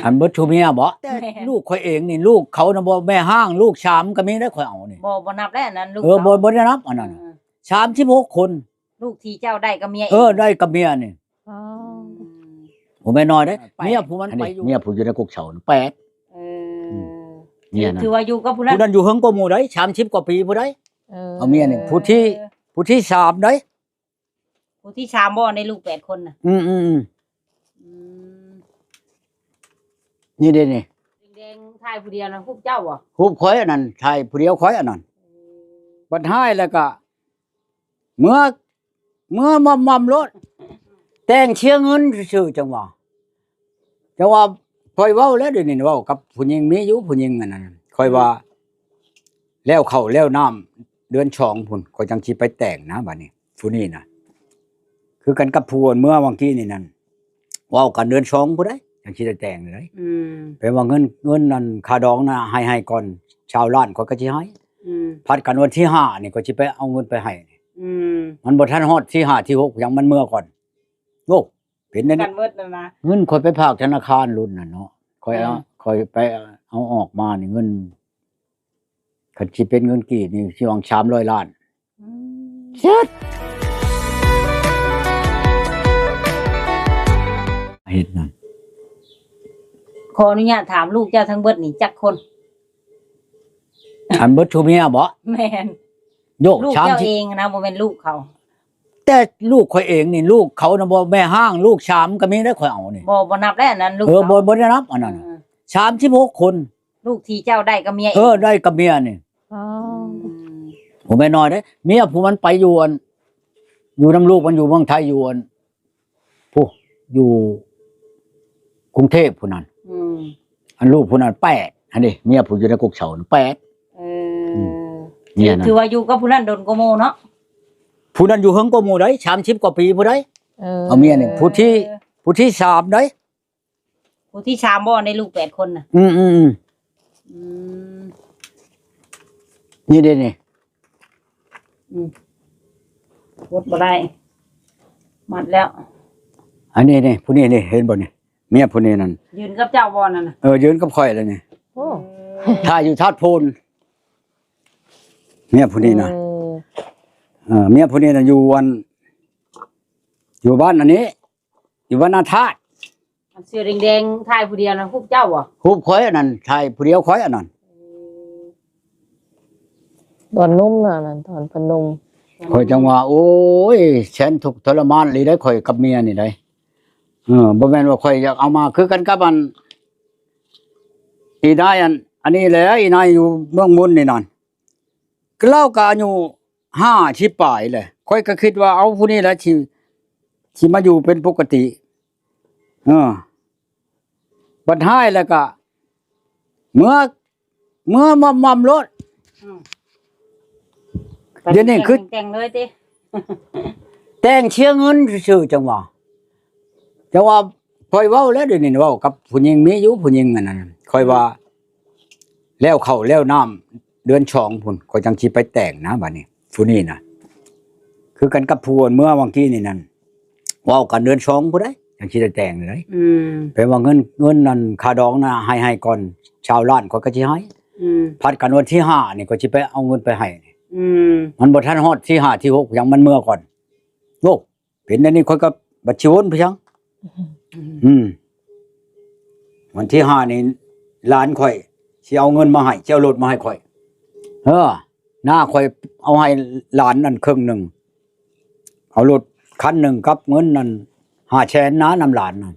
ອັນເບິດຜູ້ເມຍບໍ? ແຕ່ ແມ່ນ ລູກຂ້ອຍເອງນີ້ ລູກເຂົານະບໍ່ ແມ່ຮ້າງ ລູກສາມກໍມີໄດ໋ ຂ້ອຍເອົານີ້ ບໍ່ ບໍ່ນັບແລ້ວອັນນັ້ນ ລູກ ເອີ ບໍ່ ບໍ່ໄດ້ນັບອັນນັ້ນ ເອີ ສາມສິບຫົກຄົນ ລູກທີ່ເຈົ້າໄດ້ກັບເມຍເອງ ເອີ ໄດ້ກັບເມຍນີ້ ອໍ ອືມ ບໍ່ແມ່ນນ້ອຍເດ້ ແປດ ເມຍຜູ້ມັນໄປຢູ່ ເມຍຜູ້ຢູ່ໃນກົກເຊົາແປດ ເອີ ອືມ ເມຍນັ້ນ ຖືວ່າຢູ່ກັບຜູ້ນັ້ນ ຜູ້ນັ້ນຢູ່ເຫິງກວ່າໝູ່ໄດ໋ ສາມສິບກວ່າປີພຸ້ນໄດ໋ ເອີ ເອົາເມຍນີ້ ຜູ້ທີ່ ຜູ້ທີ່ສາມໄດ໋ ຜູ້ທີ່ສາມບໍ່ ໃນລູກແປດຄົນນະ ອືມໆໆ ອືມ ນີ້ເດ້ນີ້ ແດງໆ ຖ່າຍຜູ້ດຽວນັ້ນ ຮູບເຈົ້າບໍ່? ຮູບຂ້ອຍອັນນັ້ນ ຖ່າຍຜູ້ດຽວຂ້ອຍອັນນັ້ນ ເອີ ບັດຮ້າຍແລ້ວກະ ເມືອ ເມືອໝ່ຳໆໂລດ ແຕ່ງເສຍເງິນຊື່ໆ ຈັ່ງວ່າ ຈັ່ງວ່າຂ້ອຍເວົ້າແລ້ວ ດຽວນີ້ເວົ້າກັບຜູ້ຍິງ ມີຢູ່ຜູ້ຍິງອັນນັ້ນ ຂ້ອຍວ່າ ແລ້ວເຂົ້າແລ້ວນ້ຳເດືອນສອງພຸ້ນ ຂ້ອຍຈັ່ງຊິໄປແຕ່ງນະ ບາດນີ້ຜູ້ນີ້ນະ ຄືກັນກັບຜູ້ເມື່ອຫວ່າງກີ້ນີ້ນັ້ນ ເວົ້າກັນເດືອນສອງພຸ້ນໃດ໋ ຈັ່ງຊິໄດ້ແຕ່ງເລີຍ ອືມ ແປວ່າເງິນ ເງິນນັ້ນຄ່າດອງນະ ໃຫ້ ໃຫ້ກ່ອນຊາວລ້ານ ຂ້ອຍກໍຊິໃຫ້ ອືມ ພັດກັນວັນທີຫ້ານີ້ ຂ້ອຍຊິໄປເອົາເງິນໄປໃຫ້ ອືມ ມັນບໍ່ທັນຮອດທີຫ້າທີຫົກຫຍັງ ມັນເມືອກ່ອນ ໂອ້ ເປັນແນວນີ້ ກັນເບິດນັ້ນນະ ເງິນຂ້ອຍໄປຝາກທະນາຄານລຸ້ນນັ້ນເນາະ ຂ້ອຍເອົາ ອືມ ຂ້ອຍໄປເອົາອອກມານີ້ ເງິນ ຄັນຊິເປັນເງິນກີບນີ້ ຊິຫວັງສາມຮ້ອຍລ້ານ ອືມ ເຮັດນັ້ນ ຂໍອະນຸຍາດຖາມ ລູກເຈົ້າທັງເບິດນີ້ຈັກຄົນ? ອັນເບິດຜູ້ເມຍບໍ? ແມ່ນ ໂຢ ລູກເຈົ້າເອງນະ ບໍ່ແມ່ນລູກເຂົາ ແຕ່ລູກຂ້ອຍເອງນີ້ ລູກເຂົານະບໍ່ ແມ່ຮ້າງ ລູກສາມກໍມີໄດ໋ ຂ້ອຍເອົານີ້ ບໍ່ ບໍ່ນັບແລ້ວອັນນັ້ນ ລູກ ເອີ ເຂົາ ບໍ່ ບໍ່ໄດ້ນັບອັນນັ້ນ ເອີ ສາມສິບຫົກຄົນ ລູກທີ່ເຈົ້າໄດ້ກັບເມຍເອງ ເອີ ໄດ້ກັບເມຍນີ້ ອໍ ອືມ ບໍ່ແມ່ນນ້ອຍເດ້ ເມຍຜູ້ມັນໄປຢູ່ອັນ ຢູ່ນຳລູກມັນຢູ່ເມືອງໄທ ຢູ່ອັນ ຜູ້ ຢູ່ກຸງເທບຜູ້ນັ້ນ ອືມ ອັນລູກຜູ້ນັ້ນແປດ ຫັ້ນເດ້ ເມຍຜູ້ຢູ່ໃນກົກເຊົາແປດ ເອີ ອືມ ເມຍນັ້ນ ຖືວ່າຢູ່ກັບຜູ້ນັ້ນດົນກວ່າໝູ່ເນາະ ຜູ້ນັ້ນຢູ່ເຫິງກວ່າໝູ່ໄດ໋ ສາມສິບກວ່າປີພຸ້ນໃດ໋ ເອີ ເອົາເມຍນີ້ ຜູ້ທີ່ ຜູ້ທີ່ສາມໄດ໋ ຜູ້ທີ່ສາມບໍ່ ໃນລູກແປດຄົນນະ ອືມໆໆ ອືມ ນີ້ເດ້ນີ້ ອືມ ກົດບໍ່ໄດ້ ມັດແລ້ວ ອັນນີ້ນີ້ ຜູ້ນີ້ນີ້ ເຫັນບໍ່ນີ້ ເມຍຜູ້ນີ້ນັ້ນ ຢືນກັບເຈົ້າບໍ່ນັ້ນນະ? ເອີ ຢືນກັບຂ້ອຍແລ້ວນີ້ ໂອ້ ເອີ ຖ່າຍຢູ່ທາດໂພນ ເມຍຜູ້ນີ້ນະ ເອີ ເອີ ເມຍຜູ້ນີ້ນະ ຢູ່ອັນ ຢູ່ບ້ານອັນນີ້ ຢູ່ບ້ານນາທາດ ອັນເສື້ອແດງໆ ຖ່າຍຜູ້ດຽວນັ້ນ ຮູບເຈົ້າບໍ່? ຮູບຂ້ອຍອັນນັ້ນ ຖ່າຍຜູ້ດຽວຂ້ອຍອັນນັ້ນ ເອີ ຕອນໜຸ່ມນະ ອັນນັ້ນ ຕອນເພິ່ນໜຸ່ມ ຂ້ອຍຈັ່ງວ່າ ໂອ້ຍ ແສນທຸກທໍລະມານອີ່ຫຼີໄດ໋ ຂ້ອຍກັບເມຍນີ້ໄດ໋ ເອີ ບໍ່ແມ່ນວ່າຂ້ອຍຢາກເອົາມາ ຄືກັນກັບອັນ ອີນາຍອັນ ອັນນີ້ແຫຼະ ອີນາຍຢູ່ເມືອງມຸນນີ້ນັ້ນ ລາວກໍອາຍຸຫ້າສິບປາຍແຫຼະ ຂ້ອຍກໍຄິດວ່າ ເອົາ ຜູ້ນີ້ແຫຼະຊິ ຊິມາຢູ່ເປັນປົກກະຕິ ເອີ ບັດຮ້າຍແລ້ວກໍເມືອ ເມືອໝ່ຳໆໂລດ ອືມ ດຽວນີ້ຄືແຕ່ງເລີຍຕິ ແຕ່ງເສຍເງິນຊື່ໆ ຈັ່ງວ່າ ຈັ່ງວ່າ ຂ້ອຍເວົ້າແລ້ວ ດຽວນີ້ເວົ້າກັບຜູ້ຍິງ ມີຢູ່ຜູ້ຍິງອັນນັ້ນ ຂ້ອຍວ່າ ແລ້ວເຂົ້າແລ້ວນ້ຳເດືອນສອງພຸ້ນ ຂ້ອຍຈັ່ງຊິໄປແຕ່ງນະ ບາດນີ້ ຜູ້ນີ້ນະ ຄືກັນກັບຜູ້ເມື່ອຫວ່າງກີ້ນີ້ນັ້ນ ເວົ້າກັນເດືອນສອງພຸ້ນໃດ໋ ຈັ່ງຊິໄດ້ແຕ່ງເລີຍ ອືມ ແປວ່າເງິນ ເງິນນັ້ນຄ່າດອງນະ ໃຫ້ ໃຫ້ກ່ອນຊາວລ້ານ ຂ້ອຍກໍຊິໃຫ້ ອືມ ພັດກັນວັນທີຫ້ານີ້ ຂ້ອຍຊິໄປເອົາເງິນໄປໃຫ້ ອືມ ມັນບໍ່ທັນຮອດທີຫ້າທີຫົກຫຍັງ ມັນເມືອກ່ອນ ໂອ້ ເປັນອັນນີ້ ຂ້ອຍກໍບັດຊິວົນໄປຫຍັງ ອືມ ອືມ ວັນທີຫ້ານີ້ ຫຼານຂ້ອຍຊິເອົາເງິນມາໃຫ້ ຊິເອົາລົດມາໃຫ້ຂ້ອຍ ເອີ ນ້າຂ້ອຍເອົາໃຫ້ຫຼານນັ້ນເຄິ່ງໜຶ່ງ ເອົາລົດຄັນໜຶ່ງກັບເງິນນັ້ນຫ້າແສນນະ ນຳຫຼານນັ້ນ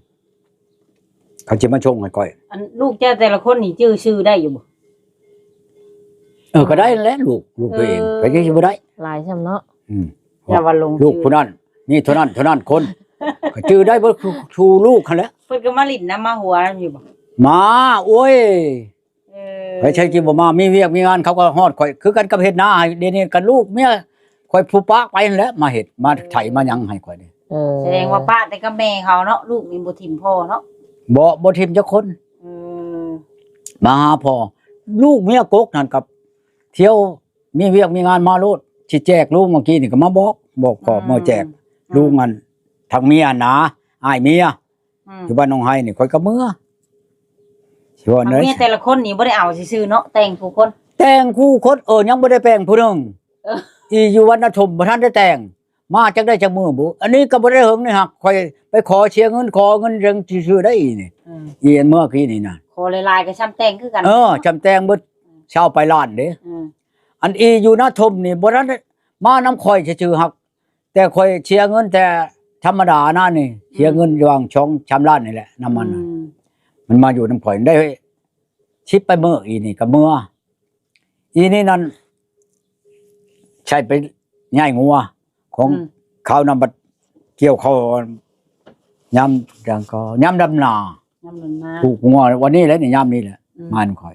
ເຂົາຊິມາສົ່ງໃຫ້ຂ້ອຍ ອັນລູກເຈົ້າແຕ່ລະຄົນນີ້ຈື່ຊື່ໄດ້ຢູ່ບໍ່? ເອີ ກໍໄດ້ແຫຼະ ລູກ ລູກຕົວເອງ ເອີ ໃຜຈະຊິບໍ່ໄດ້ ຫຼາຍຊ່ຳເນາະ ອືມ ຢ່າວ່າຫຼົງ ລູກຜູ້ນັ້ນ ມີເທົ່ານັ້ນເທົ່ານັ້ນຄົນ ກໍຈື່ໄດ້ເບິດ ຄື ຄືລູກຫັ້ນແຫຼະ ເພິ່ນກໍມາຫຼິ້ນນຳມາຫົວນຳຢູ່ບໍ່? ມາ ໂອ້ຍ ເອີ ໃຜໃຜຊິບໍ່ມາ ມີວຽກມີງານ ເຂົາກໍຮອດຂ້ອຍ ຄືກັນກັບເຮັດນາໃຫ້ ດຽວນີ້ກໍລູກເມຍຂ້ອຍຜູ້ປາກໄປຫັ້ນແຫຼະ ມາເຮັດ ມາໄຖມາຫຍັງໃຫ້ຂ້ອຍນີ້ ເອີ ສະແດງວ່າປະແຕ່ກັບແມ່ເຂົາເນາະ ລູກນີ້ບໍ່ຖິ້ມພໍ່ເນາະ ບໍ່ ບໍ່ຖິ້ມຈັກຄົນ ເອີ ມາຫາພໍ່ ລູກເມຍກົກນັ້ນກັບ ທ່ຽວມີວຽກມີງານມາໂລດ ຊິແຈກລຸງ ເມື່ອກີ້ນີ້ກໍມາບອກ ບອກພໍ່ ອືມ ເມືອແຈກ ອືມ ລຸງ ອັນ ທາງເມຍນະ ອ້າຍເມຍ ອືມ ຢູ່ບ້ານໜອງໄຮນີ້ ຂ້ອຍກໍເມືອ ຕົວ ທາງ ໃດ ເມຍແຕ່ລະຄົນນີ້ບໍ່ໄດ້ເອົາຊື່ໆເນາະ ແຕ່ງຄູ່ຄົນ ແຕ່ງຄູ່ຄົນ ເອີ ຍັງບໍ່ໄດ້ແປງຜູ້ໜຶ່ງ ເອີ ອີຢູ່ວັດນາທົ່ມບໍ່ທັນໄດ້ແຕ່ງ ມາຈັກໄດ້ຈັກມື້ບຸ ອັນນີ້ກໍບໍ່ໄດ້ເຫິງນີ້ ຫາກຂ້ອຍໄປຂໍເສຍເງິນ ຂໍເງິນຈັ່ງຊື່ໆໄດ້ອີນີ້ ອືມ ອີອັນເມື່ອກີ້ນີ້ນະ ຂໍຫຼາຍໆກໍຊ່ຳແຕ່ງຄືກັນ ເອີ ເນາະ ຊ່ຳແຕ່ງເບິດ ອືມ ຊາວປາຍລ້ານເດ້ ອືມ ອັນອີຢູ່ນາທົ່ມນີ້ບໍ່ທັນໄດ້ມານຳຂ້ອຍຊື່ໆ ຫາກ ແຕ່ຂ້ອຍເສຍເງິນແຕ່ທຳມະດານະນີ້ ອືມ ເສຍເງິນຢູ່ຫວ່າງສອງສາມລ້ານນີ້ແຫຼະ ນຳມັນ ອືມ ມັນມາຢູ່ນຳຂ້ອຍໄດ້ສິບປາຍມື້ ອີນີ້ກໍເມືອ ອີນີ້ນັ້ນໃຊ້ໄປຍ້າຍງົວຂອງ ອືມ ເຂົານຳ ບັດກ່ຽວເຂົ້າຍາມຫຍັງກໍຍາມດຳນາ ຍາມດຳນາ ຜູກງົວ ວັນນີ້ແຫຼະນີ້ ຍາມນີ້ແຫຼະ ອືມ ມານຳຂ້ອຍ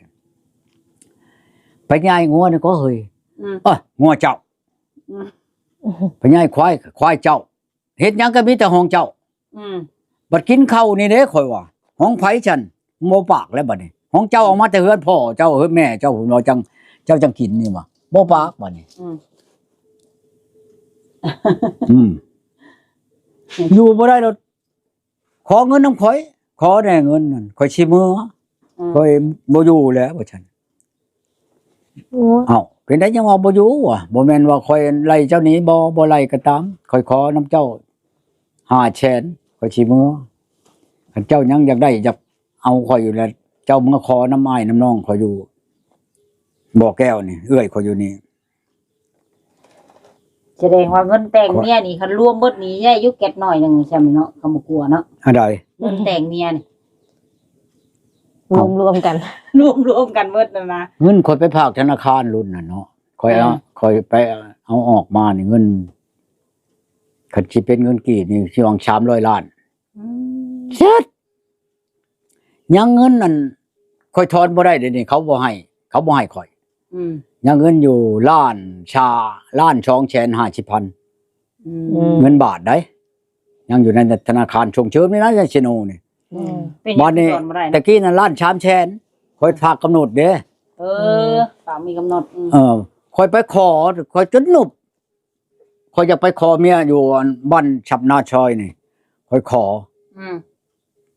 ໄປຍ້າຍງົວນີ້ກໍເຮີ້ຍ ອືມ ເອີຍ ງົວເຈົ້າ ອືມ ໄປຍ້າຍຄວາຍ ຄວາຍເຈົ້າ ເຮັດຫຍັງກໍມີແຕ່ຫ້ອງເຈົ້າ ອືມ ບັດກິນເຂົ້ານີ້ເດ້ ຂ້ອຍວ່າ ຫ້ອງໃຜຊັ້ນ ບໍ່ປາກແລ້ວບັດນີ້ ຫ້ອງເຈົ້າເອົາມາແຕ່ເຮືອນພໍ່ເຈົ້າ ເຮືອນແມ່ເຈົ້າ ເຈົ້າຈັ່ງ ເຈົ້າຈັ່ງກິນນີ້ວ່າ ບໍ່ປາກບັດນີ້ ອືມ ອືມ ຢູ່ບໍ່ໄດ້ດອກ ຂໍເງິນນຳຂ້ອຍ ຂໍແດ່ເງິນນັ້ນ ຂ້ອຍຊິເມືອ ອືມ ຂ້ອຍບໍ່ຢູ່ແລ້ວ ວ່າຊັ້ນ ໂອ້ຍ ເອົ້າ ເປັນໄດຈັ່ງວ່າບໍ່ຢູ່ວະ? ບໍ່ແມ່ນວ່າຂ້ອຍໄລ່ເຈົ້າໜີບໍ່? ບໍ່ໄລ່ກໍຕາມ ຂ້ອຍຂໍນຳເຈົ້າຫ້າແສນ ຂ້ອຍຊິເມືອ ຄັນເຈົ້າຍັງຢາກໄດ້ ຢາກເອົາຂ້ອຍຢູ່ແລ້ວ ເຈົ້າເມືອຂໍນຳອ້າຍນຳນ້ອງຂ້ອຍຢູ່ ບໍ່ແກ້ວນີ້ ເອື້ອຍຂ້ອຍຢູ່ນີ້. ສະແດງວ່າເງິນແຕ່ງເມຍນີ້ ຄັນລວມເບິດນີ້ ໄດ້ຢູ່ແກັດໜ້ອຍໜຶ່ງ ຊ່ຳເນາະ ຄຳບໍ່ກົວເນາະ ອັນໃດ? ເງິນແຕ່ງເມຍນີ້ ລວມໆກັນ ລວມໆກັນເບິດນັ້ນນະ ເງິນຂ້ອຍໄປຝາກທະນາຄານລຸ້ນນັ້ນເນາະ ຂ້ອຍເອົາ ເອີ ຂ້ອຍໄປເອົາອອກມານີ້ ເງິນ ຄັນຊິເປັນເງິນກີບນີ້ ຊິຫວັງສາມຮ້ອຍລ້ານ ອືມ ເສັດ ຍັງເງິນນັ້ນ ຂ້ອຍຖອນບໍ່ໄດ້ເດນີ້ ເຂົາບໍ່ໃຫ້ ເຂົາບໍ່ໃຫ້ຂ້ອຍ ອືມ ຍັງເງິນຢູ່ລ້ານຊາ ລ້ານສອງແສນຫ້າສິບພັນ ອືມ ເງິນບາດໃດ ຍັງຢູ່ໃນທະນາຄານສົ່ງເສີມນີ້ນະ ໃນເຊໂນນີ້ ອືມ ເປັນຫຍັງ ບາດນີ້ ຖອນບໍ່ໄດ້ນະ ແຕ່ກີ້ນັ້ນລ້ານສາມແສນ ຂ້ອຍຝາກກຳນົດເດ້ ເອີ ອືມ ຝາກມີກຳນົດ ອືມ ເອີ ຂ້ອຍໄປຂໍ ຂ້ອຍຈົນໜຸບ ຂ້ອຍຢາກໄປຂໍເມຍຢູ່ອັນບ້ານຊັບນາຊອຍນີ້ ຂ້ອຍຂໍ ອືມ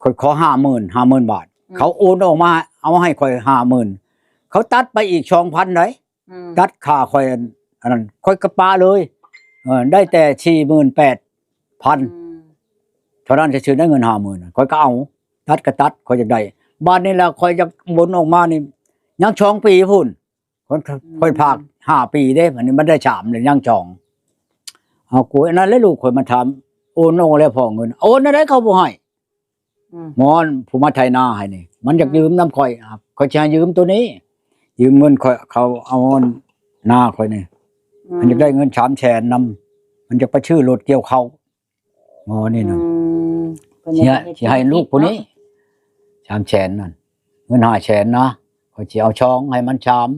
ຂ້ອຍຂໍຫ້າໝື່ນ ຫ້າໝື່ນບາດ ອືມ ເຂົາໂອນອອກມາເອົາໃຫ້ຂ້ອຍຫ້າໝື່ນ ເຂົາຕັດໄປອີກສອງພັນໃດ ອືມ ຕັດຄ່າຂ້ອຍອັນ ອັນນັ້ນ ຂ້ອຍກໍປະເລີຍ ເອີ ໄດ້ແຕ່ສີ່ໝື່ນແປດພັນ ອືມ ເທົ່ານັ້ນຊື່ໆ ໄດ້ເງິນຫ້າໝື່ນ ຂ້ອຍກໍເອົາ ຕັດກໍຕັດ ຂ້ອຍຢາກໄດ້ ບາດນີ້ລະຂ້ອຍຢາກໂອນອອກມານີ້ ຍັງສອງປີພຸ້ນ ຂ້ອຍ ອືມ ຂ້ອຍຝາກຫ້າປີເດ້ ອັນນີ້ມັນໄດ້ສາມແລ້ວ ຍັງສອງ ເອົາ ກູ ອັນນັ້ນແຫຼະ ລູກຂ້ອຍມາຖາມ ໂອນອອກແລ້ວພໍ່ເງິນ ໂອນແນວໃດເຂົາບໍ່ໃຫ້ ອືມ ໝໍຜູ້ມາໄຖນາໃຫ້ນີ້ ມັນຢາກ ອືມ ຢືມນຳຂ້ອຍ ຂ້ອຍຊິໃຫ້ຢືມໂຕນີ້ ຢືມເງິນຂ້ອຍ ເຂົາເອົານາຂ້ອຍນີ້ ອືມ ມັນຢາກໄດ້ເງິນສາມແສນນຳ ມັນຢາກໄປຊື້ລົດກ່ຽວເຂົ້າ ໝໍນີ້ນະ ອືມ ເພິ່ນ ຊິໃຫ້ ຢາກເຮັດ ຊິໃຫ້ລູກຜູ້ນີ້ ເນາະ ສາມແສນນັ້ນ ເງິນຫ້າແສນນະ ຂ້ອຍຊິເອົາສອງ ໃຫ້ມັນສາມ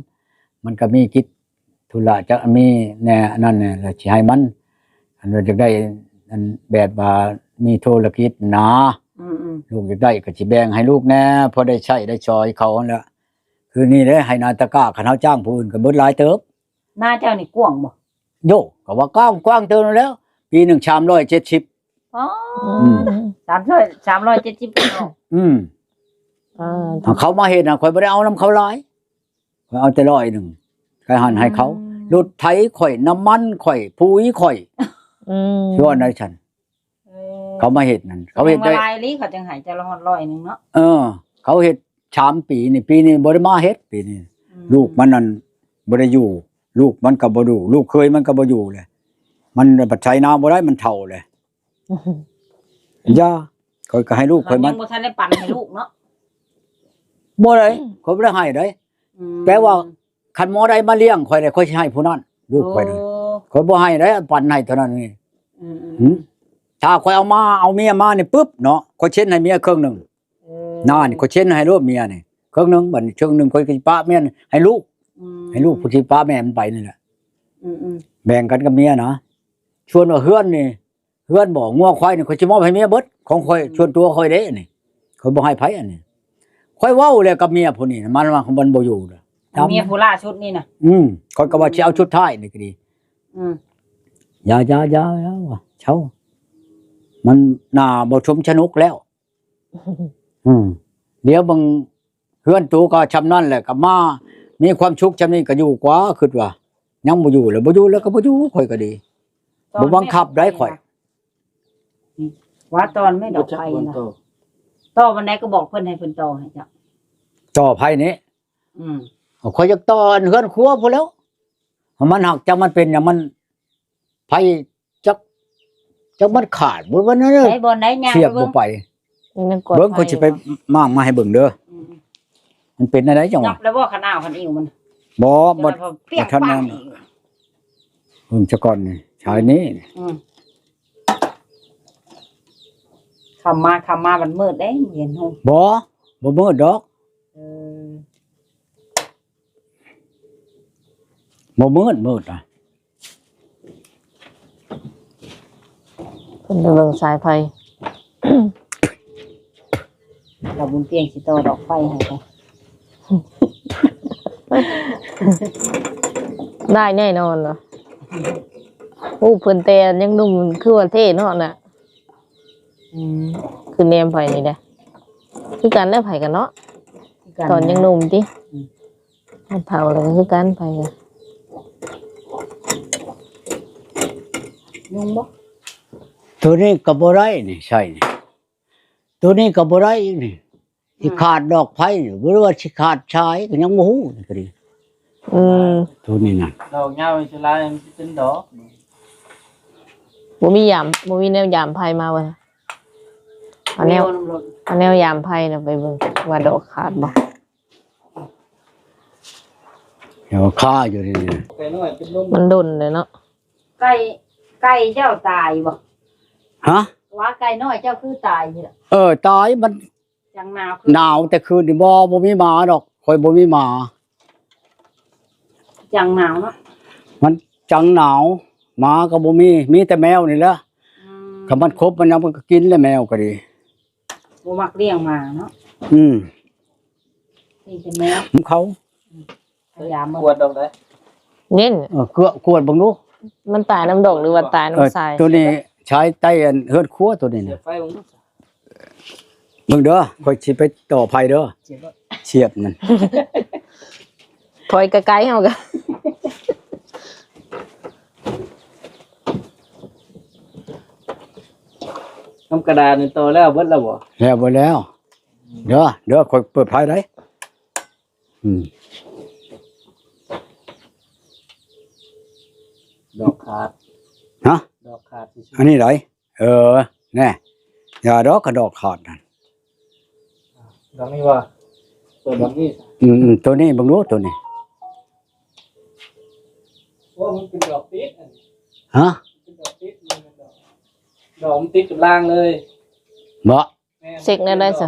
ມັນກໍມີກິດທຸລະ ຈະມີແດ່ອັນນັ້ນແດ່ ແລ້ວຊິໃຫ້ມັນ ອັນວ່າຢາກໄດ້ ອັນແບບວ່າມີທຸລະກິດນະ ອືມໆ ລູກຢາກໄດ້ກໍຊິແບ່ງໃຫ້ລູກແດ່ ພໍໄດ້ໃຊ້ໄດ້ສອຍເຂົາຫັ້ນແຫຼະ ຄືນີ້ເດ້ ໄຮ່ນາຕາກ້າ ຄັນເຮົາຈ້າງຜູ້ອື່ນກໍເບິດຫຼາຍເຕີບ. ນາເຈົ້ານີ້ກວ້າງບໍ່? ໂຢ ກໍວ່າກວ້າງ ກວ້າງເຕີບນັ້ນແຫຼ້ວ ປີໜຶ່ງສາມຮ້ອຍເຈັດສິບ ອໍ ອືມ ສາມຮ້ອຍ ສາມຮ້ອຍເຈັດສິບ ອືມ ອ່າ ເຂົາມາເຮັດນະ ຂ້ອຍບໍ່ໄດ້ເອົານຳເຂົາຫຼາຍ ຂ້ອຍເອົາແຕ່ຮ້ອຍໜຶ່ງ ໄປຫັ້ນໃຫ້ເຂົາ ອືມ ລົດໄຖຂ້ອຍ ນ້ຳມັນຂ້ອຍ ປຸ໋ຍຂ້ອຍ ອືມ ສ່ວນໃດຊັ້ນ ເອີ ເຂົາມາເຮັດນັ້ນ ເຂົາເຮັດໄດ້ ສະແດງວ່າຫຼາຍອີ່ຫຼີ ເຂົາຈຶ່ງໃຫ້ເຈົ້າລະຮອດຮ້ອຍໜຶ່ງເນາະ ເອີ ເຂົາເຮັດສາມປີນີ້ ປີນີ້ບໍ່ໄດ້ມາເຮັດ ປີນີ້ ອືມ ລູກມັນນັ້ນບໍ່ໄດ້ຢູ່ ລູກມັນກໍບໍ່ຢູ່ ລູກເຂີຍມັນກໍບໍ່ຢູ່ແຫຼະ ມັນໄປໄຖນາບໍ່ໄດ້ ມັນເຖົ້າແຫຼະ ຢ່າ ຂ້ອຍກໍໃຫ້ລູກຂ້ອຍມັນ ຍັງບໍ່ທັນໄດ້ປັນໃຫ້ລູກເນາະ ບໍ່ໄດ້ ອືມ ຂ້ອຍບໍ່ໄດ້ໃຫ້ໃດ ອືມ ແປວ່າ ຄັນໝໍໃດມາລ້ຽງຂ້ອຍແລ້ວ ຂ້ອຍຊິໃຫ້ຜູ້ນັ້ນ ລູກຂ້ອຍນະ ໂອ້ ຂ້ອຍບໍ່ໃຫ້ໃດ ປັນໃຫ້ເທົ່ານັ້ນນີ້ ອືມໆ ຫື ຖ້າຂ້ອຍເອົາມາ ເອົາເມຍມານີ້ປຶບເນາະ ຂ້ອຍເຊັນໃຫ້ເມຍເຄິ່ງໜຶ່ງ ເອີ ນານີ້ ຂ້ອຍເຊັນໃຫ້ໂລດເມຍນີ້ເຄິ່ງໜຶ່ງ ບັດນີ້ເຄິ່ງໜຶ່ງ ຂ້ອຍກໍຊິປະເມຍໃຫ້ລູກ ອືມ ໃຫ້ລູກຜູ້ທີ່ປະແມ່ມັນໄປນີ້ແຫຼະ ອືມໆ ແບ່ງກັນກັບເມຍນະ ສ່ວນວ່າເຮືອນນີ້ ເຮືອນບໍ່ ງົວຄວາຍນີ້ ຂ້ອຍຊິມອບໃຫ້ເມຍເບິດ ຂອງຂ້ອຍ ອືມ ສ່ວນຕົວຂ້ອຍເດ້ນີ້ ຂ້ອຍບໍ່ໃຫ້ໃຜອັນນີ້ ຂ້ອຍເວົ້າແລ້ວກັບເມຍຜູ້ນີ້ ມັນວ່າມັນບໍ່ຢູ່ແລ້ວ ເມຍຜູ້ລ່າສຸດນີ້ນະ ອືມ ຂ້ອຍກໍວ່າ ອືມ ຊິເອົາຊຸດທ້າຍນີ້ກໍດີ ອືມ ຢ່າໆໆ ເຊົາ ມັນໜ້າບໍ່ຊົມສະໜຸກແລ້ວ ອືມ ດຽວເບິ່ງ ຮືອນໂຕກໍຊ່ຳນັ້ນແຫຼະ ກໍມາມີຄວາມສຸກຊ່ຳນີ້ກໍຢູ່ກວ່າ ຄິດວ່າ ຍັງບໍ່ຢູ່ແລ້ວ ບໍ່ຢູ່ແລ້ວກໍບໍ່ຢູ່ ຂ້ອຍກໍດີ ບໍ່ບັງຄັບໄດ້ຂ້ອຍ. ວ່າຕອນແມ່ດອກໄຟນະ ຕໍ່ວັນໃດກໍບອກເພິ່ນໃຫ້ເພິ່ນຕໍ່ໃຫ້ເຈົ້າ ຕໍ່ໄຟນີ້ ອືມ ຂ້ອຍຢາກຕໍ່ອັນເຮືອນຄົວພຸ້ນແຫຼ້ວ ມັນຫາກຈັກມັນເປັນຫຍັງ ມັນ ໄຟຈັກ ຈັກມັນຂາດບໍ່ ວ່ານັ້ນເດີ ໃສບ່ອນໃດຍ່າງ ສຽບບໍ່ໄປ ໄປເບິ່ງ ເບິ່ງ ຂ້ອຍຊິໄປມ້າງມາໃຫ້ເບິ່ງເດີ ອືມ ມັນເປັນແນວໃດຈັງຫວະ ຍັບແລ້ວບໍ່ ຄັນອ້າວຄັນອີວມັນ ບໍ່ ບໍ່ ບໍ່ທັນນັ້ນ ເບິ່ງຊະກ່ອນນີ້ ສາຍນີ້ ອືມ ຄ່ຳມາ ຄ່ຳມາມັນມືດເດ້ ເຫັນຫົງ ບໍ່ ບໍ່ມືດດອກ ເອີ ບໍ່ມືດ ມືດນະ ເພິ່ນໄປເບິ່ງສາຍໄຟ ລາວບຸນພຽງຊິຕໍ່ດອກໄຟໃຫ້ເຈົ້າ ໄດ້ແນ່ນອນເນາະ ໂອ້ ເພິ່ນແຕ່ຍັງໜຸ່ມຄືວ່າເທ່ເນາະນະ ອືມ ຄືແນມໄຟນີ້ແຫຼະ ຄືກັນແຫຼະ ໄຜກັນເນາະ ຄືກັນ ຕອນຍັງໜຸ່ມຕິ ອືມ ເຖົ້າແລ້ວກໍຄືກັນ ໄຜກໍ ຍຸງບໍ່ ໂຕນີ້ກໍບໍ່ໄດ້ນີ້ ໃຊ້ນີ້ ໂຕນີ້ກໍບໍ່ໄດ້ອີກນີ້ ອືມ ຊິຂາດດອກໄຟ ຫຼືວ່າຊິຂາດສາຍ ກໍຍັງບໍ່ຮູ້ນີ້ກໍດີ ອືມ ໂຕນີ້ນະ ດອກຍາວຊິຫຼາຍ ມັນຊິເປັນດອກ ບໍ່ມີຢາມ ບໍ່ມີແນວຢາມໄຟມາວ່າ ເອົາແນວ ເອົາແນວຢາມໄຟນະໄປເບິ່ງວ່າດອກຂາດບໍ່ ແນວຄາຢູ່ນີ້ ໄກ່ນ້ອຍເປັນລົມ ມັນດົນເລີຍເນາະ ໄກ່ ໄກ່ເຈົ້າຕາຍບໍ່ ຮະ ວ່າໄກ່ນ້ອຍເຈົ້າຄືຕາຍນີ້ລະ ເອີ ຕາຍ ມັນ ຈັ່ງໜາວ ໜາວແຕ່ຄືນນີ້ ບໍ່ ບໍ່ມີໝາດອກ ຂ້ອຍບໍ່ມີໝາ ຈັ່ງໜາວເນາະ ມັນຈັ່ງໜາວ ໝາກໍບໍ່ມີ ມີແຕ່ແມວນີ້ແຫຼະ ອືມ ຄັນມັນຄົບມັນຫຍັງ ມັນກໍກິນແຫຼະ ແມວກໍດີ ບໍ່ມັກລ້ຽງໝາເນາະ ອືມ ມີແຕ່ແມວ ຂອງເຂົາ ອືມ ພະຍາມ ກວດດອກໄດ້ ເນັ້ນ ເອີ ກວດ ກວດເບິ່ງດູ ມັນຕາຍນຳດອກ ຫຼືວ່າຕາຍນຳ ເອີ ສາຍ ໂຕນີ້ສາຍໃຕ້ອັນເຮືອນຄົວໂຕນີ້ນະ ສຽບໄຟເບິ່ງດູ ເບິ່ງເດີ ຂ້ອຍຊິໄປຕໍ່ໄຟເດີ ສຽບ ສຽບມັນ ຖອຍໄກໆ ເຮົາກໍ ນຳກະດານນີ້ຕໍ່ແລ້ວເບິດແລ້ວບໍ່ ແລ້ວເບິດແລ້ວ ເດີ ເດີ ຂ້ອຍເປີດໄຟໄດ້ ອືມ ດອກຂາດ ຮະ ດອກຂາດ ອັນນີ້ໃດ ເອີ ແນ່ ຢ່າດອກ ກະດອກຂາດນັ້ນ ດອກນີ້ວ່າ ເປີດດອກນີ້ ອືມ ໂຕນີ້ເບິ່ງດູ ໂຕນີ້ ໂອ້ ມັນເປັນດອກຕິດ ຮະ ເປັນດອກຕິດ ດອກມັນຕິດກັບລ່າງເລີຍ ບໍ່ ແມ່ນ ເຊັກແນວໃດຊະ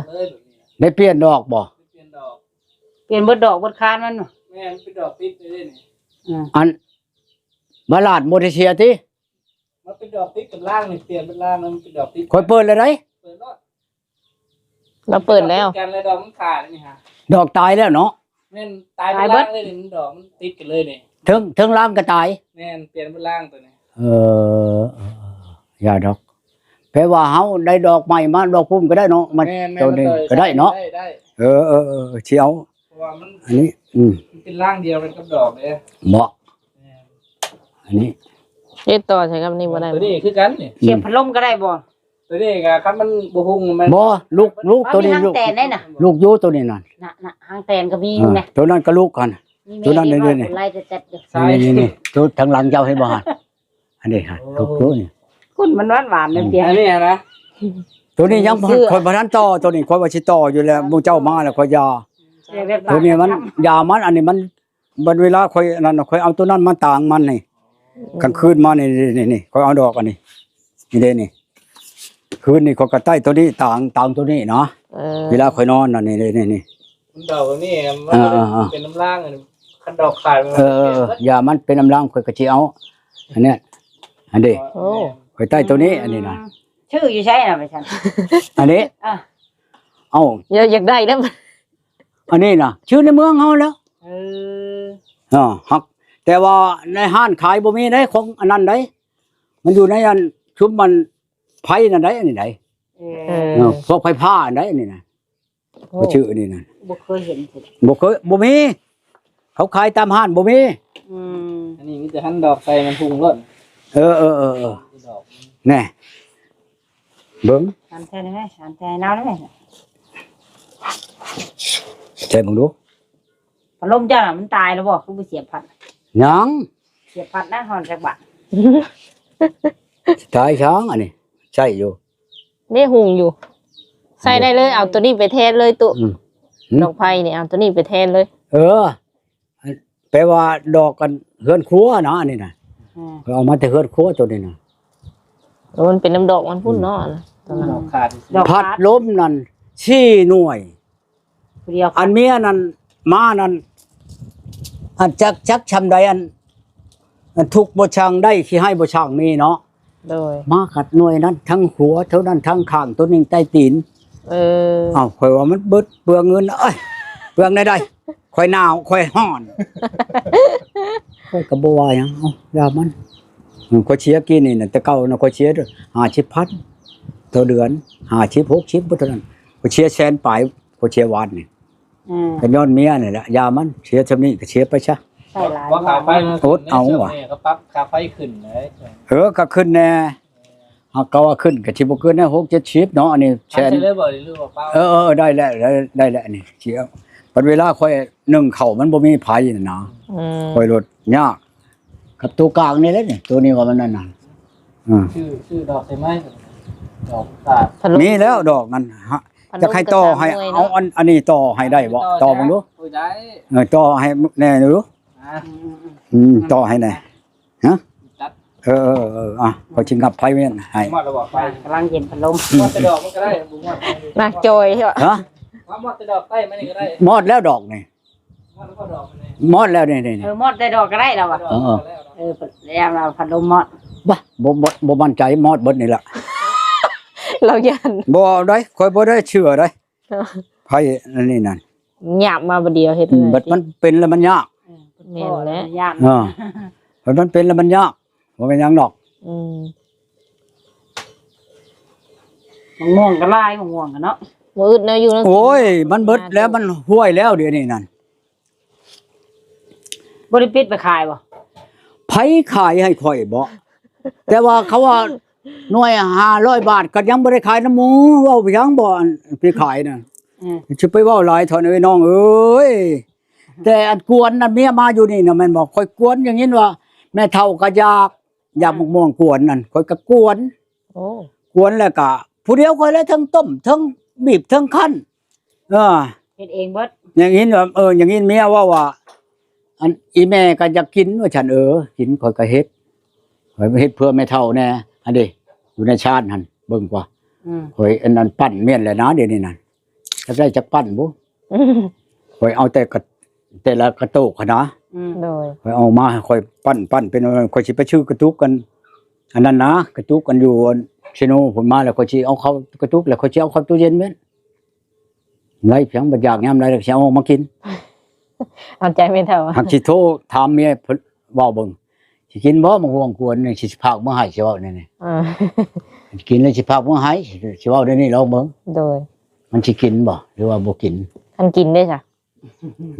ໄດ້ປ່ຽນດອກບໍ່ ປ່ຽນດອກ ປ່ຽນເບິດດອກເບິດຄານມັນ ແມ່ນ ເປັນດອກຕິດເລີຍນີ້ ອືມ ອັນ ບາລາດບໍ່ໄດ້ເສຍຕິ ມັນເປັນດອກຕິດກັບລ່າງນີ້ ປ່ຽນເປັນລ່າງ ມັນເປັນດອກຕິດ ຂ້ອຍເປີດແລ້ວໃດ ເປີດໂລດ ລາວເປີດແລ້ວ ດອກຕິດກັນ ແລ້ວດອກມັນຂາດນີ້ຫາ ດອກຕາຍແລ້ວເນາະ ແມ່ນ ຕາຍເປັນລ່າງເລີຍນີ້ ດອກມັນຕິດກັນເລີຍນີ້ ເທິງ ເທິງລ່າງກໍຕາຍ ແມ່ນ ປ່ຽນເປັນລ່າງໂຕນີ້ ເອີ ເອີ ເອີ ຢ່າດອກ ແປວ່າເຮົາໄດ້ດອກໃໝ່ມາ ດອກພຸ້ນກໍໄດ້ເນາະ ມັນ ແມ່ນ ໂຕນີ້ກໍໄດ້ເນາະ ໄດ້ ໄດ້ ເອີ ເອີ ເອີ ຊິເອົາ ເພາະວ່າມັນ ອັນນີ້ ອືມ ມັນເປັນລ່າງດຽວກັນກັບດອກເດ້ ເບາະ ແມ່ນ ອັນນີ້ ເຮັດຕໍ່ໃສ່ກັບນີ້ບໍ່ໄດ້ ໂຕນີ້ຄືກັນນີ້ ສຽບພັດລົມກໍໄດ້ບໍ່ ໂຕນີ້ກໍຄັນມັນບໍ່ຮຸ່ງມັນ ບໍ່ ລູກ ລູກໂຕນີ້ ລູກ ແຕນໄດ້ນະ ລູກຢູ່ໂຕນີ້ນັ້ນ ນະ ນະ ຫາງແຕນກໍມີ ເອີ ນະ ໂຕນັ້ນກໍລູກຫັ້ນ ໂຕນັ້ນນີ້ ນີ້ ນີ້ ນີ້ ໂຕທາງຫຼັງເຈົ້າເຫັນບໍ່ຫັ້ນ ອັນນີ້ຫັ້ນ ໂອ້ ລູກໂຕນີ້ ກົ້ນມັນຫວານໆ ອືມ ເນຍ ອັນນີ້ນະ ໂຕນີ້ຍັງ ຂ້ອຍບໍ່ທັນຕໍ່ ໂຕນີ້ຂ້ອຍວ່າຊິຕໍ່ຢູ່ແລ້ວ ໝູ່ເຈົ້າມາແລ້ວຂ້ອຍຢ່າ ໂຕນີ້ມັນຢາມັນ ອັນນີ້ມັນ ບັດເວລາຂ້ອຍອັນນັ້ນ ຂ້ອຍເອົາໂຕນັ້ນມາຕາງມັນນີ້ ອືມ ກາງຄືນມານີ້ ນີ້ ນີ້ ຂ້ອຍເອົາດອກອັນນີ້ ນີ້ເດ້ນີ້ ຄືນນີ້ຂ້ອຍກໍໃຕ້ໂຕນີ້ຕາງ ຕາງໂຕນີ້ນະ ເອີ ເວລາຂ້ອຍນອນນະ ນີ້ ນີ້ ນີ້ ມັນດອກນີ້ ມັນ ເອີ ເປັນນ້ຳລາງ ອັນຄັນດອກຂາດ ເອີ ຢ່າມັນເປັນນ້ຳລາງ ຂ້ອຍກໍຊິເອົາ ອັນເນີ້ຍ ອັນເດ້ ໂອ້ ຂ້ອຍໃຕ້ໂຕນີ້ ອັນນີ້ນະ ອືມ ຊື່ຢູ່ໃສນະ ໄປຊັ້ນ ອັນນີ້ ອ່າ ເອົ້າ ຢາກ ຢາກໄດ້ນຳ ອັນນີ້ນະ ຊື່ໃນເມືອງເຮົາແລ້ວ ເອີ ອ່າ ຮັກ ແຕ່ວ່າໃນຮ້ານຂາຍບໍ່ມີໃດ ຂອງອັນນັ້ນໃດ ມັນຢູ່ໃນອັນຊຸມມັນໄຟນັ້ນໃດ ອັນນີ້ໃດ ເອີ ເອີ ພວກໄຟຟ້າອັນໃດ ອັນນີ້ນະ ໂອ້ ບໍ່ຊື່ອັນນີ້ນະ ບໍ່ເຄີຍເຫັນ ບໍ່ເຄີຍ ບໍ່ມີ ເຂົາຂາຍຕາມຮ້ານບໍ່ມີ. ອືມ ອັນນີ້ມີແຕ່ຫັນດອກໃສ່ມັນຮຸ່ງໂລດ. ເອີໆໆ ດອກ ແນ່ ເບິ່ງ ຫັນໃສ່ໄດ້ໄໝ? ຫັນໃສ່ລາວໄດ້ໄໝ? ໃສ່ເບິ່ງດູ. ພັດລົມເຈົ້ານະມັນຕາຍແລ້ວບໍ່? ຄືບໍ່ສຽບພັດ? ຍັງ ສຽບພັດນະ ຮ້ອນຈັກບາດ. ຕາຍຊ້າງ ອັນນີ້ໃຊ້ຢູ່ ເດ້ ຮຸ່ງຢູ່ ໃຊ້ໄດ້ເລີຍ. ເອົາໂຕນີ້ໄປແທນເລີຍຕຸ. ອືມ ດອກໄຜ່ນີ້ ເອົາໂຕນີ້ໄປແທນເລີຍ. ເອີ ແປວ່າດອກກັນເຮືອນຄົວນະ ອັນນີ້ນະ. ອືມ ເອົາມາແຕ່ເຮືອນຄົວໂຕນີ້ນະ. ເອີ ມັນເປັນນຳດອກມັນພຸ້ນເນາະ. ອືມ ອັນນັ້ນ ດອກຂາດ ພັດລົມນັ້ນສີ່ໜ່ວຍ ຜູ້ດຽວ ອັນເມຍນັ້ນມານັ້ນ ອັນຈັກ ຈັກຊ່ຳໃດ ອັນ ອັນທຸກບໍ່ຊ່າງໄດ້ ຂີ້ໄຫ້ບໍ່ຊ່າງມີເນາະ. ໂດຍ ມາກັດໜ່ວຍນັ້ນ ທັງຫົວເທົ່ານັ້ນ ທັງຂ້າງ ໂຕໜຶ່ງໃຕ້ຕີນ. ເອີ ເອົ້າ ຂ້ອຍວ່າມັນເບິດເປືອງເງິນ. ເອີຍ ເປືອງໃດໆ ຂ້ອຍໜາວ ຂ້ອຍຮ້ອນ ຂ້ອຍກໍບໍ່ວ່າຫຍັງ. ເອົ້າ ຢ່າມັນ ຂ້ອຍເສຍກີ້ນີ້ນະ ແຕ່ເກົ່ານະ ຂ້ອຍເສຍຫ້າສິບພັນຕໍ່ເດືອນ ຫ້າສິບ ຫົກສິບ ບໍ່ເທົ່ານັ້ນ. ຂ້ອຍເສຍແສນປາຍ ຂ້ອຍເສຍວານນີ້. ອືມ ກໍຍ້ອນເມຍນີ້ແຫຼະ ຢ່າມັນ ເສຍຊ່ຳນີ້ກໍເສຍໄປຊະ. ໃສ່ຫຼາຍ ບໍ່ຄ່າໄຟມັນ ອົດເອົາວ່າ ແມ່ກໍປັບຄ່າໄຟຂຶ້ນເດ້. ເອີ ກໍຂຶ້ນແດ່ ຫາກກໍວ່າຂຶ້ນກໍຊິບໍ່ເກີນແນວຫົກເຈັດສິບເນາະ. ອັນນີ້ແສນ ເອີໆ ໄດ້ແລ້ວ ໄດ້ແລ້ວ ອັນນີ້ຊິເອົາ ບັດເວລາຂ້ອຍໜຶ້ງເຂົ້າມັນບໍ່ມີໄຟນະ. ອືມ ຂ້ອຍລົດຍາກ ກັບໂຕກາງນີ້ແຫຼະນີ້ ໂຕນີ້ວ່າມັນນັ້ນນະ. ອືມ ຊື້ ຊື້ດອກໄດ້ໄໝ? ດອກຕາດ ມີແລ້ວດອກນັ້ນ ຈະໃຫ້ຕໍ່ໃຫ້ ເອົາອັນ ອັນນີ້ຕໍ່ໃຫ້ໄດ້ບໍ່? ຕໍ່ເບິ່ງດູ. ໂອ້ຍ ໄດ້ ເອີ ຕໍ່ໃຫ້ແດ່ດູ. ອືມ ຕໍ່ໃຫ້ແດ່ ຮະ ຕັດ ເອີໆໆ ອ່ະ ຂ້ອຍຊິຫຍັບໄຟແມ່ນໃຫ້. ມອດແລ້ວບໍ່ໄຟ? ກຳລັງເຢັນພັດລົມ. ມອດແຕ່ດອກມັນກໍໄດ້ ບໍ່ມອດ ນາງຈອຍ ຮະ ມອດແຕ່ດອກໄຟມັນນີ້ກໍໄດ້. ມອດແລ້ວດອກນີ້ ມອດແລ້ວບໍ່ດອກມັນນີ້? ມອດແລ້ວນີ້ໆໆ. ເອີ ມອດແຕ່ດອກກໍໄດ້ແລ້ວວ່າ. ເອີໆ ເອີ ແລ້ວພັດລົມມອດ. ບໍ່ ບໍ່ ບໍ່ ບໍ່ໝັ້ນໃຈ ມອດເບິດນີ້ລະ ລາວຢ້ານ. ບໍ່ໄດ້ ຂ້ອຍບໍ່ໄດ້ເຊື່ອໄດ໋ ໄຟອັນນີ້ນັ້ນ ຫຍາບມາບາດດຽວເຮັດ ອືມ ແນວໃດ ບັດມັນເປັນແລ້ວມັນຍາກ. ເອີ ແມ່ນແຫຼະ ຍາກ ເອີ ບັດມັນເປັນແລ້ວມັນຍາກ ບໍ່ແມ່ນຫຍັງດອກ. ອືມ ໝາກມ່ວງກໍຫຼາຍ ໝາກມ່ວງກໍເນາະ ບໍ່ອຶດແນວຢູ່ເນາະ. ໂອ້ຍ ມັນເບິດແລ້ວ ມັນຫ້ວຍແລ້ວດຽວນີ້ນັ້ນ. ບໍ່ໄດ້ປິດໄປຂາຍບໍ່? ໃຜຂາຍໃຫ້ຂ້ອຍບໍ? ແຕ່ວ່າເຂົາວ່າໜ່ວຍຫ້າຮ້ອຍບາດ ກໍຍັງບໍ່ໄດ້ຂາຍນຳໝູ່ ເວົ້າຫຍັງບໍ່ ອັນໄປຂາຍນະ. ອືມ ຊິໄປເວົ້າຫຼາຍເຖາະເອີຍ ນ້ອງເອີຍ. ແຕ່ອັນກວນນັ້ນເມຍມາຢູ່ນີ້ນະ ແມ່ນບໍ່? ຂ້ອຍກວນ ຢ່າງນີ້ວ່າແມ່ເຖົ້າກໍຢາກ ຢາກໝາກມ່ວງກວນນັ້ນ ຂ້ອຍກໍກວນ. ໂອ້ ກວນແລ້ວກໍຜູ້ດຽວຂ້ອຍແຫຼະ ທັງຕົ້ມ ທັງບີບ ທັງຄັ້ນ. ເອີ ເຮັດເອງເບິດ. ຢ່າງນີ້ວ່າ ເອີ ຢ່າງນີ້ເມຍເວົ້າວ່າ ອັນ ອີແມ່ກໍຢາກກິນວ່າຊັ້ນ. ເອີ ກິນ ຂ້ອຍກໍເຮັດ ຂ້ອຍເຮັດເພື່ອແມ່ເຖົ້າແດ່. ອັນເດ ຢູ່ໃນຊານຫັ້ນ ເບິ່ງກວ່າ. ອືມ ຂ້ອຍອັນນັ້ນປັ້ນແມ່ນແຫຼະນະ ດຽວນີ້ນັ້ນ ຈັກໄດ້ຈັກປັ້ນບຸ. ຂ້ອຍເອົາແຕ່ກະ ແຕ່ລະກະໂຕກຫັ້ນນະ. ອືມ ໂດຍ ຂ້ອຍເອົາມາ ຂ້ອຍປັ້ນ ປັ້ນເປັນ ຂ້ອຍຊິໄປຊື້ກະຕຸກກັນ ອັນນັ້ນນະ ກະຕຸກກັນຢູ່ເຊໂນພຸ້ນມາ ແລ້ວຂ້ອຍຊິເອົາເຂົ້າກະຕຸກ ແລ້ວຂ້ອຍຊິເອົາເຂົ້າຕູ້ເຢັນແມ່ນ ໄດ້ພຽງ ບັດຢາກຍາມໃດ ແລ້ວຊິເອົາອອກມາກິນ. ເອົາໃຈແມ່ເຖົ້າ ຫາກຊິໂທຖາມເມຍເພິ່ນເວົ້າເບິ່ງ ຊິກິນບໍ່ໝາກມ່ວງກວນນີ້ ຊິພາກເມືອໃຫ້ ຊິເວົ້າແນວນີ້. ເອີ ກິນແລ້ວຊິພາກເມືອໃຫ້ ຊິເວົ້າແນວນີ້ ລອງເບິ່ງ. ໂດຍ ມັນຊິກິນບໍ່ ຫຼືວ່າບໍ່ກິນ? ຄັນກິນເດ້ຊະ?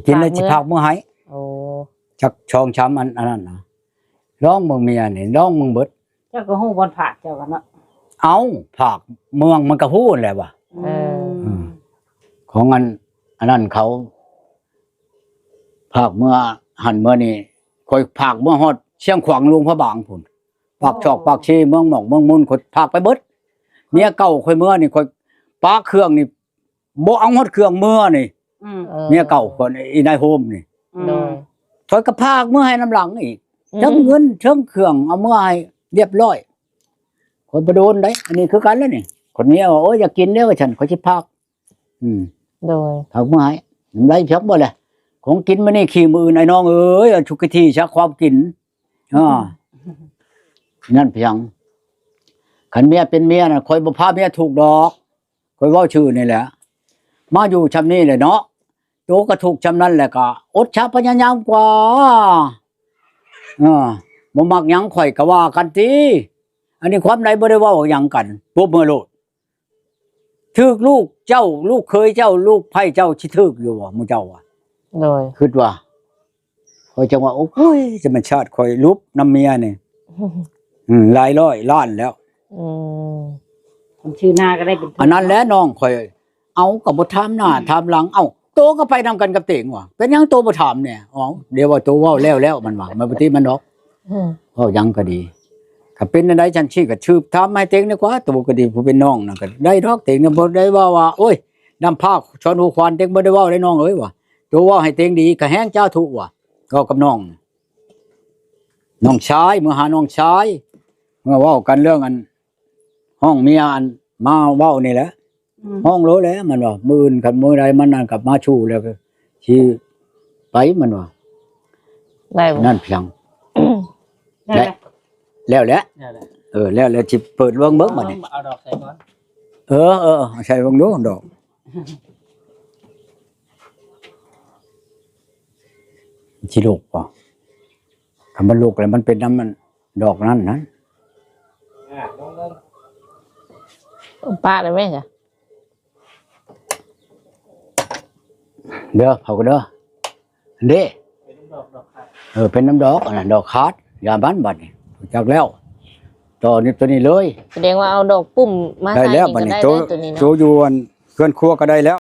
ກິນແລ້ວຊິພາກເມືອໃຫ້. ໂອ້ ຈັກສອງສາມອັນ ອັນນັ້ນນະ ລອງເບິ່ງເມຍນີ້ ລອງເບິ່ງເບິດ. ເຈົ້າກໍຮູ້ບ່ອນພາກເຈົ້າກໍເນາະ. ເອົ້າ ພາກເມືອງມັນກໍຮູ້ຫັ້ນແຫຼະວ່າ. ເອີ ອືມ ຂອງອັນ ອັນນັ້ນເຂົາ ພາກເມືອຫັ້ນເມືອນີ້ ຂ້ອຍພາກເມືອຮອດຊຽງຂວາງ ຫຼວງພະບາງພຸ້ນ ປາກຊອກ ໂອ້ ປາກເຊ ເມືອງໝອກ ເມືອງມຸນ ຂ້ອຍພາກໄປເບິດ. ເມຍເກົ່າຂ້ອຍເມືອນີ້ ຂ້ອຍປາເຄື່ອງນີ້ ບໍ່ເອົາຮອດເຄື່ອງເມືອນີ້. ອືມ ເອີ ເມຍເກົ່າຂ້ອຍ ອີນາຍໂຮມນີ້. ອືມ ໂດຍ ຂ້ອຍກໍພາກເມືອໃຫ້ນຳຫຼັງອີກ. ອືມ ທັງເງິນທັງເຄື່ອງເອົາເມືອໃຫ້ລຽບຮ້ອຍ. ຂ້ອຍບໍ່ໂດນໃດ໋ ອັນນີ້ຄືກັນແລ້ວນີ້. ຄົນເມຍວ່າ ໂອ້ຍ ຢາກກິນເດ້ວ່າຊັ້ນ ຂ້ອຍຊິພາກ. ອືມ ໂດຍ ພາກເມືອໃຫ້. ນຳໄດ້ພຽງບໍ່ແຫຼະ ຂອງກິນມື້ນີ້ ຂີ້ມື້ອື່ນ ໄອ້ນ້ອງເອີຍ. ເອົາທຸກວິທີຊະຄວາມກິນ. ອ່າ ນັ້ນພຽງ ຄັນເມຍເປັນເມຍນະ ຂ້ອຍບໍ່ພາເມຍທຸກດອກ. ຂ້ອຍເວົ້າຊື່ນີ້ແຫຼະ ມາຢູ່ຊ່ຳນີ້ແຫຼະເນາະ ໂຕກໍທຸກຊ່ຳນັ້ນແຫຼະ ກໍອົດຊະ ພະຍາຍາມກວ່າ. ເອີ ບໍ່ມັກຫຍັງຂ້ອຍກໍວ່າກັນຕິ. ອັນນີ້ຄວາມໃດບໍ່ໄດ້ເວົ້າຫຍັງກັນ ຕົວະເມືອໂລດ. ຖືກລູກເຈົ້າ ລູກເຂີຍເຈົ້າ ລູກໃພ້ເຈົ້າຊິຖືກຢູ່ບໍ່ ໝູ່ເຈົ້າວ່າ? ໂດຍ ຄິດວ່າ ຂ້ອຍຈັ່ງວ່າ ໂອ້ຍ ຈະແມ່ນຊາດຂ້ອຍຫຼຸບນຳເມຍນີ້ ອືມ ຫຼາຍຮ້ອຍລ້ານແລ້ວ. ອືມ ຄົນຊື່ໜ້າກໍໄດ້ເປັນ ອັນນັ້ນແຫຼະນ້ອງຂ້ອຍ ເອົາ ກໍບໍ່ຖາມໜ້າຖາມຫຼັງ ເອົ້າ ໂຕກໍໄປນຳກັນກັບເຕັງວ່າ ເປັນຫຍັງໂຕບໍ່ຖາມແດ່? ເອົ້າ ດຽວວ່າໂຕເວົ້າແລ້ວໆ ມັນວ່າ ມັນບໍ່ຕິມັນດອກ ອືມ ເວົ້າຫຍັງກໍດີ ກໍເປັນແນວໃດຈັ່ງຊີ້ ກໍສືບຖາມໃຫ້ເຕັງດີກວ່າ ໂຕກໍດີ ຜູ້ເປັນນ້ອງນັ້ນກໍໄດ້ດອກ ເຕັງນະບໍ່ໄດ້ເວົ້າວ່າ ໂອ້ຍ ນຳພາກສອນຫູຂວານ ເຕັງບໍ່ໄດ້ເວົ້າເດ້ນ້ອງເອີຍວ່າ ໂຕເວົ້າໃຫ້ເຕັງດີ ກໍແຮງສາທຸວ່າ ເວົ້າກັບນ້ອງ ນ້ອງຊາຍ ເມືອຫານ້ອງຊາຍ ເມືອເວົ້າກັນເລື່ອງອັນ ຮ້ອງເມຍອັນມາເວົ້ານີ້ແຫຼະ ອືມ ຮ້ອງໂລດແຫຼະ ມັນວ່າ ມື້ອື່ນຄັນມື້ໃດມັນນັ້ນກັບມາສູ່ແລ້ວກໍຊິໄປ ມັນວ່າ ໄດ້ບໍ່? ນັ້ນພຽງ ໄດ້ ແລ້ວແຫຼະ ແລ້ວແຫຼະ ເອີ ແລ້ວແລ້ວຊິເປີດເບິ່ງເບິ່ງບັດນີ້ ເອົາດອກໃສ່ກ່ອນ ເອີ ເອີ ເອົາໃສ່ເບິ່ງດູດອກ ຊິລຸກບໍ່? ຄັນມັນລຸກແລ້ວມັນເປັນນຳມັນດອກນັ້ນນັ້ນ ປະໄດ້ໄໝຊະ? ເດີ ເຜົາກັນເດີ ເດ້ ເອີ ເປັນນຳດອກ ອັນນັ້ນດອກຂາດ ຢ່າມັນບັດນີ້ ຮູ້ຈັກແລ້ວ ຕໍ່ນີ້ຕົວນີ້ເລີຍ ສະແດງວ່າເອົາດອກປຸ້ມມາໃສ່ ໄດ້ແລ້ວບັດນີ້ ໂຕ ຕົວນີ້ເນາະ ໂຕຢູ່ອັນເຮືອນຄົວກໍໄດ້ແລ້ວ.